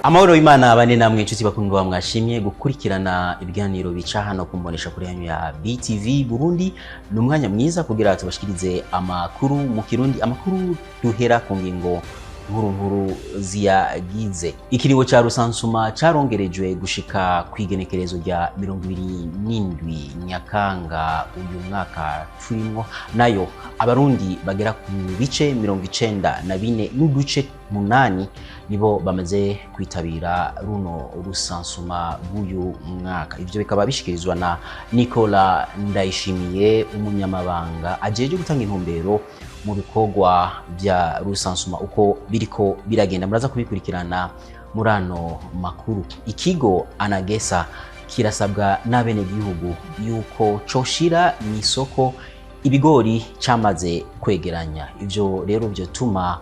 Amahoro y'Imana bane namwe, inshuti bakundwa mwashimye gukurikirana ibiganiro bica hano kumbonesha kuri yanyu ya BTV Burundi. Ni umwanya mwiza kugira tubashikirize amakuru mu Kirundi, amakuru duhera ku ngingo nkuru nkuru ziyagize. Ikiringo ca rusansuma carongerejwe gushika kw'igenekerezo rya 27 Nyakanga uyu mwaka turimwo. Nayo Abarundi bagera ku bice 94.8 nibo bamaze kwitabira runo rusansuma bw'uyu mwaka. Ivyo bikaba bishikirizwa na Nicola Ndayishimiye, umunyamabanga ajeje gutanga intumbero mu bikorwa vya rusansuma uko biriko biragenda. Muraza kubikurikirana muri ano makuru. Ikigo Anagesa kirasabwa n'abenegihugu yuko coshira mw'isoko ibigori camaze kwegeranya. Ivyo rero vyotuma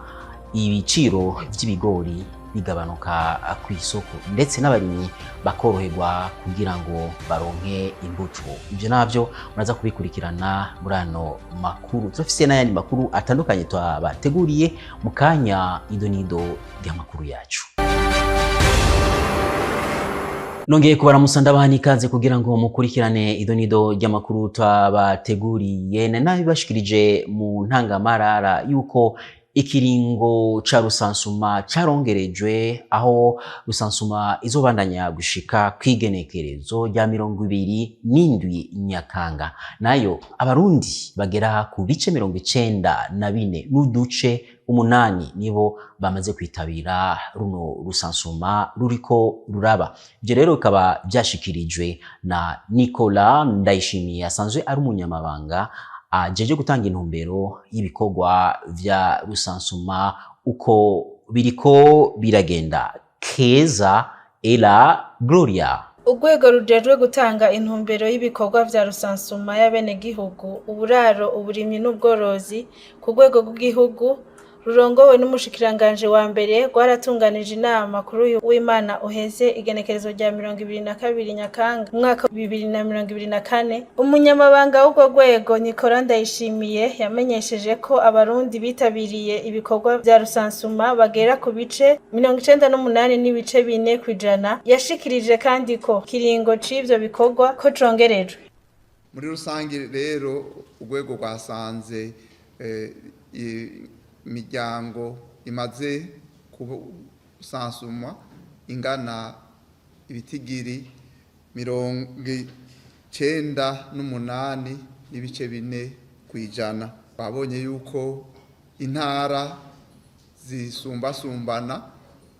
ibiciro vy'ibigori bigabanuka kw'isoko, ndetse n'abarimyi bakoroherwa kugira ngo baronke imbuto. Ivyo navyo muraza kubikurikirana muri ano makuru. Turafise n'ayandi makuru atandukanye twabateguriye mu kanya. Idonido ry'amakuru yacu. Nongeye kubaramusa, ndabaha ikaze kugira ngo mukurikirane idonido ry'amakuru twabateguriye. Nabibashikirije mu ntangamarara yuko ikiringo ca rusansuma carongerejwe, aho rusansuma izobandanya gushika kw'igenekerezo rya 27 Nyakanga. Nayo Abarundi bagera ku bice 94.8 nibo bamaze kwitabira runo rusansuma ruriko ruraba. Ivyo rero bikaba vyashikirijwe na Nicola Ndayishimiye, asanzwe ari umunyamabanga ajeje gutanga intumbero y'ibikorwa vya rusansuma uko biriko biragenda. Keza Ela Gloria. Urwego rujejwe gutanga intumbero y'ibikorwa vya rusansuma y'abenegihugu, uburaro, uburimyi n'ubworozi ku rwego rw'igihugu, rurongowe n'umushikiranganje wa mbere, rwaratunganije inama kuri uyu w'Imana uheze, igenekerezo rya 22 Nyakanga umwaka 2024. Umunyamabanga w'urwo rwego, Nicolas Ndayishimiye, yamenyesheje ko Abarundi bitabiriye ibikorwa vya rusansuma bagera ku bice 98.4%. Yashikirije kandi ko kiringo c'ivyo bikorwa ko congerejwe. Muri rusange rero, urwego rwasanze imiryango imaze kusansumwa ingana ibitigiri 98.4%. Babonye yuko intara zisumbasumbana,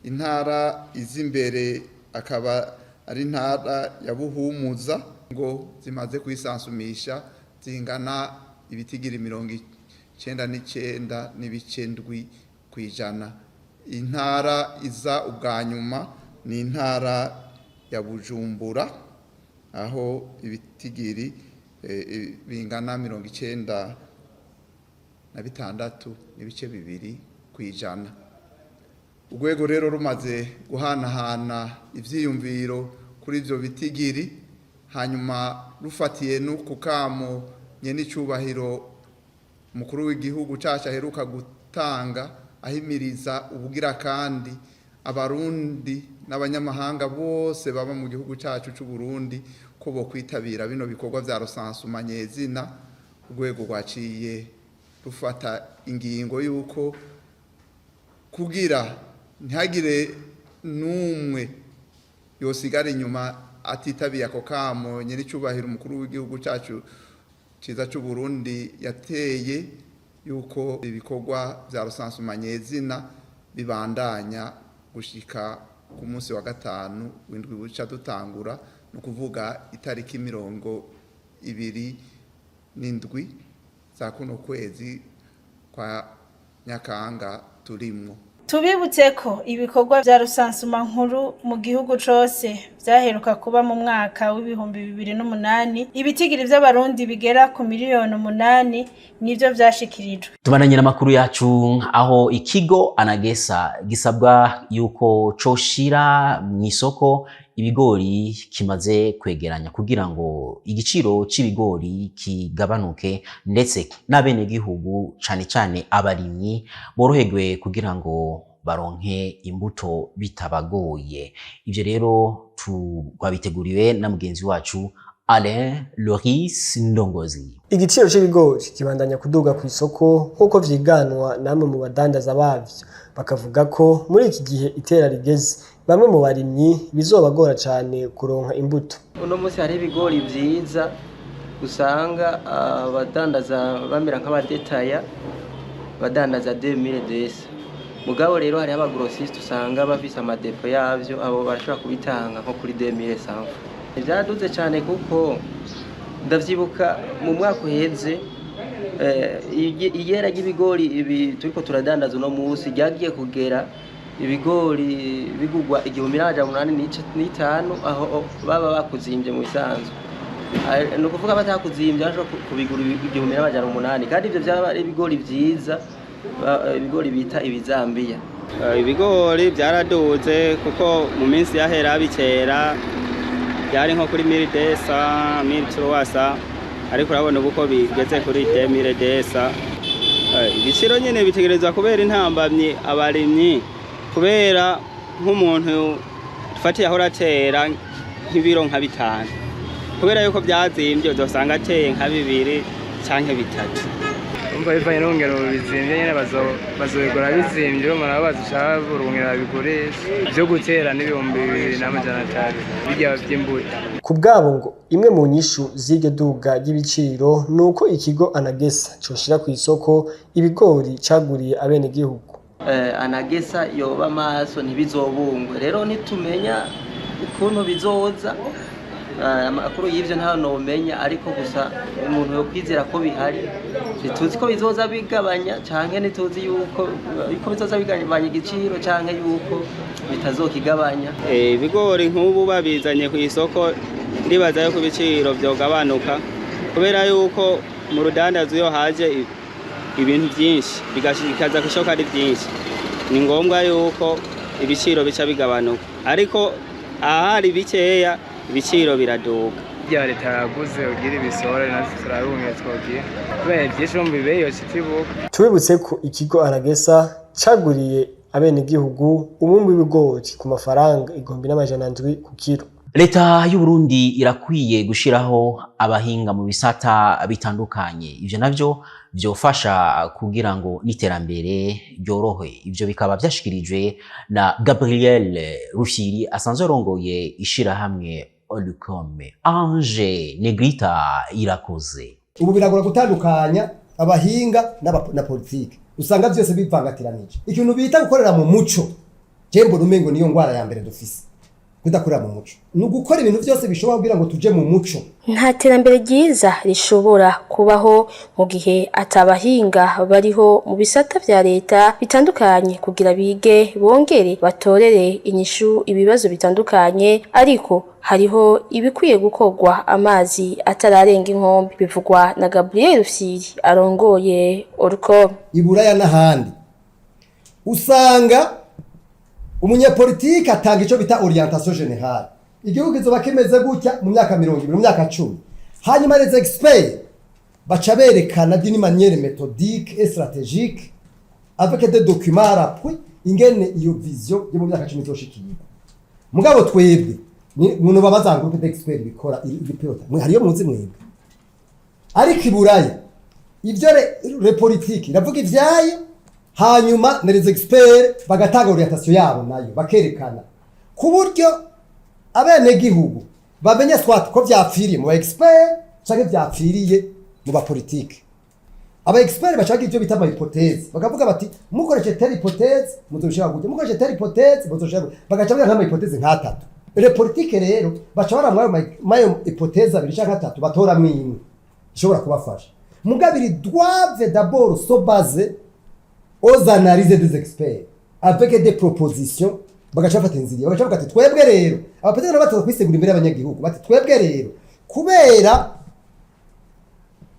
intara iz'imbere akaba ari intara ya Buhumuza, ngo zimaze kwisansumisha zingana ibitigiri 99.7%. Intara iza ubwa nyuma ni intara ya Bujumbura, aho ibitigiri bingana 96.2%. Urwego rero rumaze guhanahana ivyiyumviro kuri ivyo bitigiri, hanyuma rufatiye no ku kamo nyenicubahiro umukuru w'igihugu cacu aheruka gutanga, ahimiriza ubugira kandi Abarundi n'abanyamahanga bose baba mu gihugu cacu c'u Burundi ko bo kwitabira bino bikorwa vya rusansuma nyezina, urwego rwaciye rufata ingingo y'uko kugira ntihagire n'umwe yosigara inyuma atitabiye ako kamo nyenicubahiro umukuru w'igihugu cacu ciza c'u Burundi yateye, yuko ibikorwa vya rusansuma nyezina bibandanya gushika ku munsi wa gatanu w'indwi buca dutangura, ni ukuvuga itariki 27 za kuno kwezi kwa Nyakanga turimwo. Tubibutse ko ibikorwa vya rusansuma nkuru mu gihugu cose vyaheruka kuba mu mwaka w'2008. Ibitigiri vy'Abarundi bigera ku miliyoni 8 nivyo vyashikirijwe. Tubandanye n'amakuru yacu, aho ikigo Anagesa gisabwa yuko coshira mw'isoko ibigori kimaze kwegeranya kugira ngo igiciro c'ibigori kigabanuke, ndetse n'abenegihugu, cane cane abarimyi, boroherwe kugira ngo baronke imbuto bitabagoye. Ivyo rero twabiteguriwe na mugenzi wacu Alain Loris Ndongozi. Igiciro c'ibigori kibandanya kuduga ku isoko nk'uko vyiganwa namwe mu badandaza bavyo, bakavuga ko muri iki gihe itera rigeze bamwe mu barimyi bizobagora cane kuronka imbuto. Uno munsi hari ibigori vyiza usanga abadandaza bamera nk'abadetaya badandaza 2000 desa, mugabo rero hariho aba grossistes usanga bafise ama dépôts yavyo, abo barashobora kubitanga nko kuri 2000 sanfa. Vyaraduze cane kuko ndavyibuka mu mwaka uheze iyera ry'ibigori ibi turiko turadandaza uno munsi ryagiye kugera ibigori bigugwa 1805, aho baba bakuzimbye mu bisanzwe. Ni ukuvuga batakuzimbye bashobora kubigura 1800, kandi ivyo vyaba ari ibigori vyiza, ibigori bita ibizambiya. Ibigori byaraduze kuko mu minsi yahera bikera byari nko kuri 1200, 1300, ariko urabona ubu ko bigeze kuri 2200. Ibiciro nyine bitegerezwa kubera intambamyi abarimyi, kubera nk'umuntu dufatiye aho atera nk'ibiro nka 5, kubera yuko byazimbye uzosanga ateye nka 2 canke 3. Umva, bivanye n'urungero bizimvye nyene, bazobigura bizimvye, urumva nabo bazoca burungera babigurisha. Ivyo gutera n'2300 birya vy'imbuto. Ku bwabo ngo imwe mu nyishu z'iryo duga ry'ibiciro ni uko ikigo Anagesa coshira ku isoko ibigori caguriye abenegihugu. Anagesa yoba amaso ntibizobungwe, rero nitumenya ukuntu bizoza. Amakuru y'ivyo ntayo nomenya, ariko gusa umuntu yokwizera ko bihari. Ntituzi ko bizoza bigabanya canke ntituzi yuko bizoza bigabanya igiciro canke yuko bitazokigabanya. Ibigori nk'ubu babizanye ku isoko, ndibaza yuko ibiciro vyogabanuka, kubera yuko mu rudandazo iyo haje ibintu byinshi bikaza ku isoko ari byinshi, ni ngombwa yuko ibiciro bica bigabanuka, ariko ahari bikeya ibiciro biraduga. Rya leta yaguze ugira ibisohora, natwe turarumye twogira kubera ivyinshi, urumva ibeyi yoca itibuka. Tubibutse ko ikigo Anagesa caguriye abenegihugu umwimbu w'ibigori ku mafaranga 1700 ku kiro. Leta y'u Burundi irakwiye gushiraho abahinga mu bisata bitandukanye. Ivyo navyo vyofasha kugira ngo n'iterambere ryorohe. Ivyo bikaba vyashikirijwe na Gabriel Rufyiri asanzwe arongoye ishirahamwe Olucome. Ange Negrita Irakoze. Ubu biragora gutandukanya abahinga na politike, usanga byose bivangatiranije. Ikintu bita gukorera mu muco, je mbona umengo niyo ngwara ya mbere dufise, kudakorera mu muco. Ni ugukora ibintu byose bishobora kugira ngo tuje mu muco. Nta terambere ryiza rishobora kubaho mu gihe atabahinga bariho mu bisata vya leta bitandukanye kugira bige bongere batorere inyishu ibibazo bitandukanye, ariko hariho ibikwiye gukorwa amazi atararenga inkombe, bivugwa na Gabriel Rufyiri arongoye Olucome. Iburaya n'ahandi usanga umunyepolitike atanga icyo bita orientation générale: igihugu kizoba kimeze gutya mu myaka 20, mu myaka 10. Hanyuma les experts baca berekana d'une manière méthodique et stratégique, avec des documents à l'appui, ingene iyo vision yo mu myaka 10 izoshikirwa. Mugabo twebwe muntu babaza groupe d'experts bikora ibipilota mwe hariyo muzi mwebwe, ariko iburaya ivyo le politique iravuga ivyayo, hanyuma na les experts bagatanga orientation yabo nayo, bakerekana ku buryo abenegihugu bamenya soit ko vyapfiriye mu ba expert canke vyapfiriye mu ba politique. Aba expert bashaka ivyo bita ama hypothèse, bakavuga bati mukoreshe telle hypothèse muzoshaka gutya, mukoreshe telle hypothèse muzoshaka gutya, bagaca bagira nk'ama hypothèse nk'atatu. Le politique rero baca baramwa ayo hypothèse abiri canke atatu, batoramwo imwe ishobora kubafasha. Mugabo ils doivent d'abord se baser aux analyses des experts avec des propositions, bagaca bafata inzira, bagaca bavuga ati twebwe rero abapolitike nabo bataza kwisegura imbere y'abanyagihugu, bati twebwe rero kubera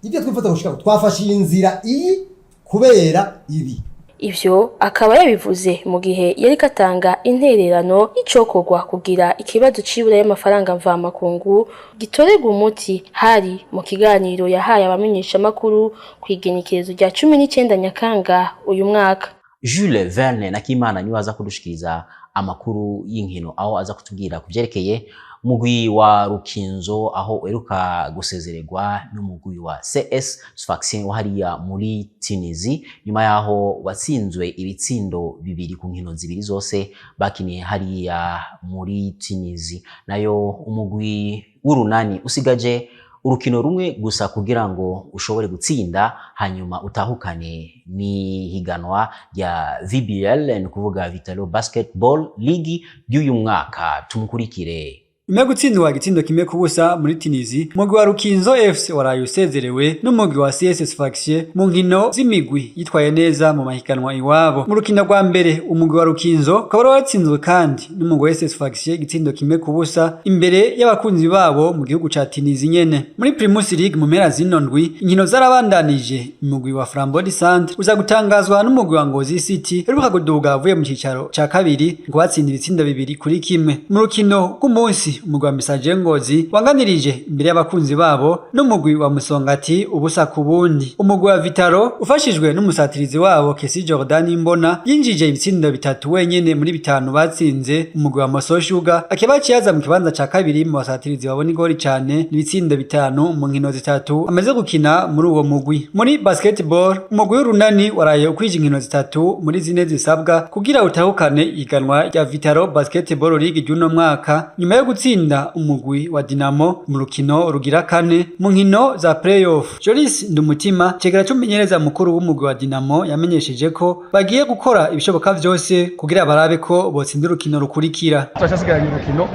ibyo twifuza gushika twafashe iyi nzira iyi kubera ibi. Ivyo akaba yabivuze mu gihe yariko atanga intererano y'icokorwa kugira ikibazo c'ibura y'amafaranga mvamakungu gitorerwa umuti. Hari mu kiganiro yahaye abamenyeshamakuru kw'igenekerezo rya 19 Nyakanga uyu mwaka. Jules Verne Nakimana niwe aza kudushikiriza amakuru y'inkino, aho aza kutubwira ku vyerekeye umugwi wa Rukinzo, aho uheruka gusezererwa n'umugwi wa CS Sfaxien wa hariya muri Tunisie, nyuma yaho watsinzwe ibitsindo 2 ku nkino 2 zose bakiniye hariya muri Tunisie. Nayo umugwi w'Urunani usigaje urukino rumwe gusa kugira ngo ushobore gutsinda, hanyuma utahukane n'ihiganwa rya VBL, ni kuvuga Vitalo Basketball League ry'uyu mwaka. Tumukurikire. Nyuma yo gutsindwa igitsindo 1-0 muri Tunisie, umugwi wa Rukinzo FC waraye usezerewe n'umugwi wa CS Sfaxien mu nkino z'imigwi yitwaye neza mu mahiganwa iwabo. Mu rukino rwa mbere, umugwi wa Rukinzo ukaba wari watsinzwe kandi n'umugwi wa CS Sfaxien igitsindo 1-0 imbere y'abakunzi babo mu gihugu ca Tunisie nyene. Muri Primus League mu mpera zino ndwi, inkino zarabandanije, umugwi wa Flambeau du Centre uza gutangazwa n'umugwi wa Ngozi City uheruka kuduga avuye mu cicaro ca kabiri, ngo watsinda ibitsindo 2-1. Mu rukino rw'umunsi, umugwi wa Messager Ngozi wanganirije imbere y'abakunzi babo n'umugwi wa Musongati 0-0. Umugwi wa Vitalo ufashijwe n'umusatirizi wabo Kesi Jordan Imbona yinjije ibitsindo 3 wenyene muri 5 batsinze. Umugwi wa Moso Sugar akaba yaza mu kibanza ca kabiri mu basatirizi babona igori cane, ibitsindo 5 mu nkino 3 amaze gukina muri uwo mugwi. Muri basketball, umugwi w'Urunani waraye ukwije inkino 3 muri 4 zisabwa kugira utahukane iganwa rya Vitalo Basketball League ry'uno mwaka, nyuma yo gutsinda umugwi wa Dinamo mu rukino rugira kane mu nkino za playoff. Jolis Ndumutima, cegera c'umumenyereza mukuru w'umugwi wa Dinamo, yamenyesheje ko bagiye gukora ibishoboka vyose kugira barabe ko botsinda urukino rukurikira. Turacasigaranye urukino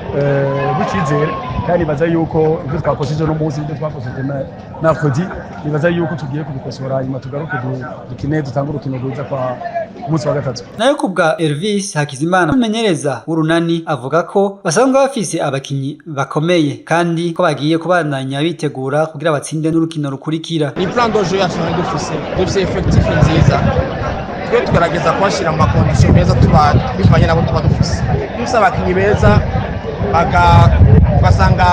rw'icizere, kandi nibaza yuko ibyo twakoze uno munsi, ibyo twakoze mercredi, nibaza yuko tugiye kubikosora, hanyuma tugaruke dukine, dutange urukino rwiza kwa umunsi wa gatatu. Nayo kubwa Elvis Hakizimana, umumenyereza w'Urunani, avuga ko basanzwe bafise abakinyi bakomeye kandi ko bagiye kubandanya bitegura kugira batsinde n'urukino rukurikira. Ni plan de jeu yacu dufise effectif nziza, twe tugerageza kubashyira mu ma conditions meza tuba bivanye nabo tuba dufise. Dufise abakinyi beza, ugasanga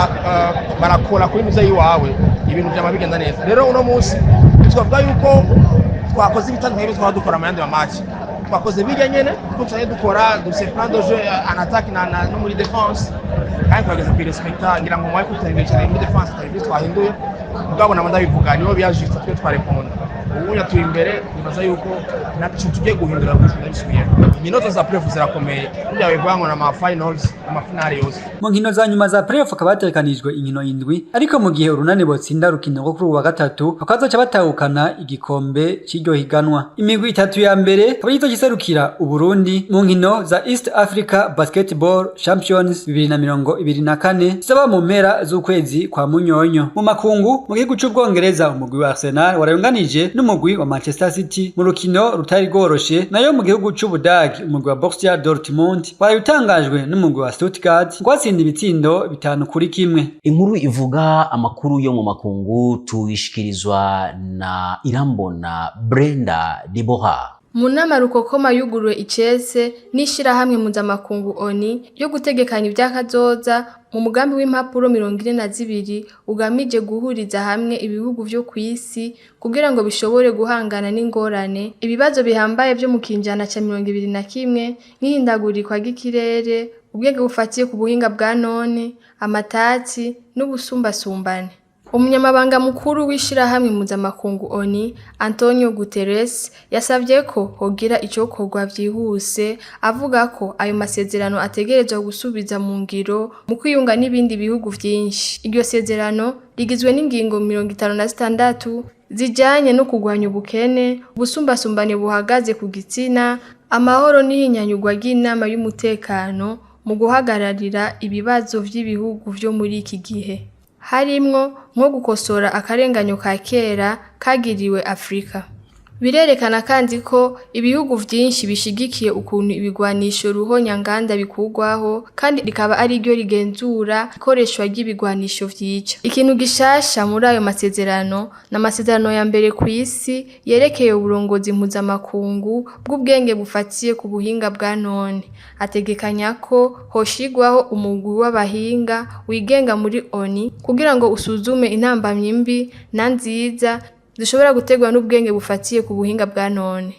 barakora kuri muze yiwawe, ibintu byaba bigenda neza. Rero uno munsi twavuga yuko twakoze ibitandukanye n'ibyo twaba dukora mu yandi ma match. Twakoze bijya nyene kuko tusanzwe dukora, dufise plan de jeu en attaque no muri défense, kandi twageze kuyirespekta. Ngira ngo mwaye kutahindura cyane muri défense, atari ibyo twahinduye, mugabo nabo ndabivuga nibo biyajista, twe twareponda. Ubunya turi imbere, nibaza yuko ntaco tugiye guhindura gusa ndabisubiyemo. Iminota za playoff zirakomeye, burya bivuga ngo na finals, ama finale yose. Mu nkino za nyuma za playoff hakaba hategekanijwe inkino 7, ariko mu gihe Urunani botsinda rukino rwo kuri uwa gatatu, bakazoca batahukana igikombe c'iryo higanwa. Imigwi 3 ya mbere akaba arizo giserukira Uburundi mu nkino za East Africa Basketball Champions 2024 zizaba mu mpera z'ukwezi kwa Munyonyo. Mu makungu, mu gihugu c'Ubwongereza, umugwi wa Arsenal warayunganije n'umugwi wa Manchester City mu rukino rutari rworoshe. Nayo mu gihugu c'Ubudagi, umugwi wa Borussia Dortmund warayutangajwe n'umugwi wa Stuttgart ngo watsinda ibitsindo 5-1. Inkuru ivuga amakuru yo mu makungu tuyishikirizwa na Irambona Brenda Deborah. Mu nama rukokoma yuguruwe icese n'ishirahamwe mpuzamakungu ONU yo gutegekanya ivy'akazoza mu mugambi w'impapuro 42 ugamije guhuriza hamwe ibihugu vyo kw'isi kugira ngo bishobore guhangana n'ingorane, ibibazo bihambaye vyo mu kinjana ca 21, nk'ihindagurikwa ry'ikirere, ubwenge bufatiye ku buhinga bwa none, amatati n'ubusumbasumbane. Umunyamabanga mukuru w'ishirahamwe mpuzamakungu ONU, Antonio Guterres, yasavye ko hogira icokorwa vyihuse, avuga ko ayo masezerano ategerezwa gusubiza mu ngiro mu kwiyunga n'ibindi bihugu vyinshi. Iryo sezerano rigizwe n'ingingo 56 zijanye no kurwanya ubukene, ubusumbasumbane buhagaze ku gitsina, amahoro n'ihinyanyurwa ry'inama y'umutekano mu guhagararira ibibazo vy'ibihugu vyo muri iki gihe, harimwo nko gukosora akarenganyo ka kera kagiriwe Afrika. Birerekana kandi ko ibihugu vyinshi bishigikiye ukuntu ibigwanisho ruhonyanganda bikurwaho, kandi rikaba ari ryo rigenzura ikoreshwa ry'ibigwanisho vyica. Ikintu gishasha muri ayo masezerano ni amasezerano ya mbere kw'isi yerekeye uburongozi mpuzamakungu bw'ubwenge bufatiye ku buhinga bwa none. Ategekanya ko hoshigwaho umugwi w'abahinga wigenga muri ONU kugira ngo usuzume intambamyi mbi na nziza zishobora gutegwa n'ubwenge bufatiye ku buhinga bwa none.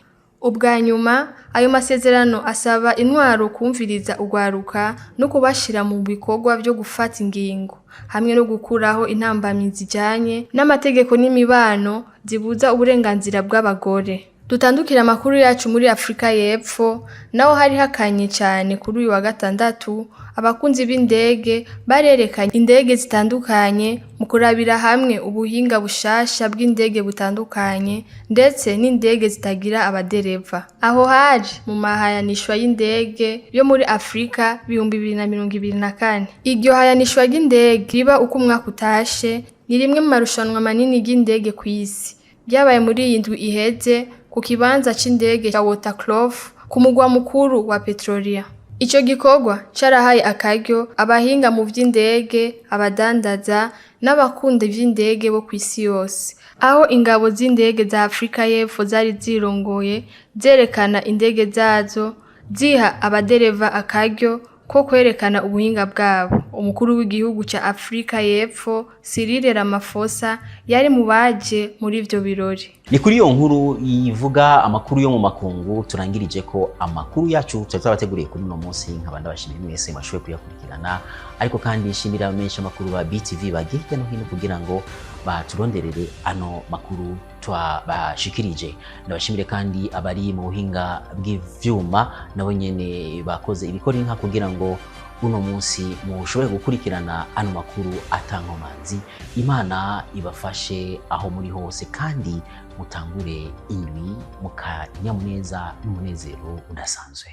Ubwa nyuma, ayo masezerano asaba intwaro kumviriza urwaruka no kubashira mu bikorwa vyo gufata ingingo, hamwe no gukuraho intambamyi zijanye n'amategeko n'imibano zibuza uburenganzira bw'abagore. Dutandukira amakuru yacu muri Afrika y'Epfo, naho hari hakanye cyane kuri uyu wa gatandatu, abakunzi b'indege barerekanye indege zitandukanye mu kurabira hamwe ubuhinga bushasha bw'indege butandukanye ndetse n'indege zitagira abadereva. Aho hari mu mahayanishwa y'indege yo muri Afrika 2024. Iryo hayanishwa ry'indege riba uko umwaka utashe, ni rimwe mu marushanwa manini y'indege ku isi. Ryabaye muri iyi ndwi iheze ku kibanza c'indege ca Waterkloof ku mugwa mukuru wa Pretoria. Ico gikorwa carahaye akaryo abahinga mu vy'indege, abadandaza n'abakunda ivy'indege bo kw'isi yose. Aho ingabo z'indege za Afrika y'Epfo zari zirongoye zerekana indege zazo, ziha abadereva akaryo ko kwerekana ubuhinga bwabo. Umukuru w'igihugu ca Afrika y'Epfo Cyril Ramaphosa yari mu baje muri ivyo birori. Ni kuri iyo nkuru ivuga amakuru yo mu makungu turangirije ko amakuru yacu twari twabateguriye kuri uno munsi. Nkaba ndabashimiye mwese mwashoboye kuyakurikirana, ariko kandi nshimira menshi amakuru ba BTV bagiye hirya no hino kugira ngo baturonderere ano makuru twabashikirije. Ndabashimire kandi abari mu buhinga bw'ivyuma, nabo nyene bakoze ibikora inka kugira ngo uno munsi mushobore gukurikirana ano makuru atankomanzi. Imana ibafashe aho muri hose, kandi mutangure indwi mukanyamuneza n'umunezero udasanzwe.